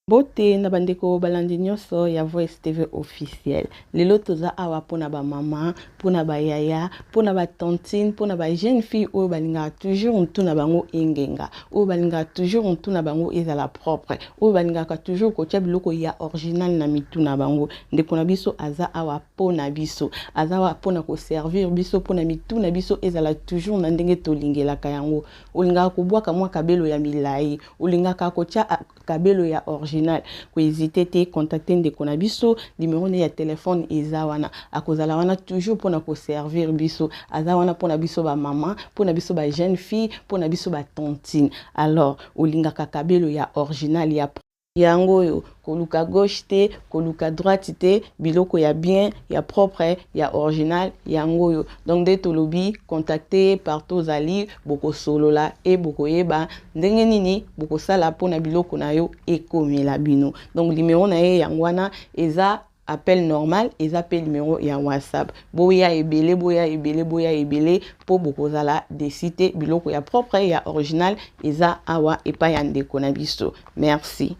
Mbote na bandeko balandi nyonso ya Voice TV officiel. Lelo toza awa mpona ba mama, mpona ba yaya, mpona ba tantine, mpona ba jeune fille oyo balingaka toujours mutu na bango engenga, oyo balingaka toujours mutu na bango ezala propre, oyo balingaka toujours kotia biloko ya original na mitu na bango. Ndeko na biso aza awa mpona biso, aza awa mpona koservir biso, mpona mitu na biso ezala toujours na ndenge tolingelaka yango. Olingaka kobwaka mwa kabelo ya milai, olingaka kotia kabelo ya original, kohésiter te, contacte ndeko na biso. Numero ne ya telefone eza wana. Akozala wana toujours mpona koservir biso. Aza wana mpona biso bamama, mpona biso bajeune fille, mpona biso batantine. Alors olingaka kabelo ya original ya yango oyo, koluka gauche te, koluka droite te, biloko ya bien, ya propre, ya original, yango oyo. Donc nde tolobi, contacte partout ozali, bokosolola e bokoyeba ndenge nini bokosala mpona biloko na yo ekomela bino. Donc numero na ye yango wana, eza appel normal, eza mpe numero ya WhatsApp. Boya ebele, boya ebele, boya ebele, mpo bokozala déçus te. Biloko ya propre, ya original eza awa epai ya ndeko na biso. Merci.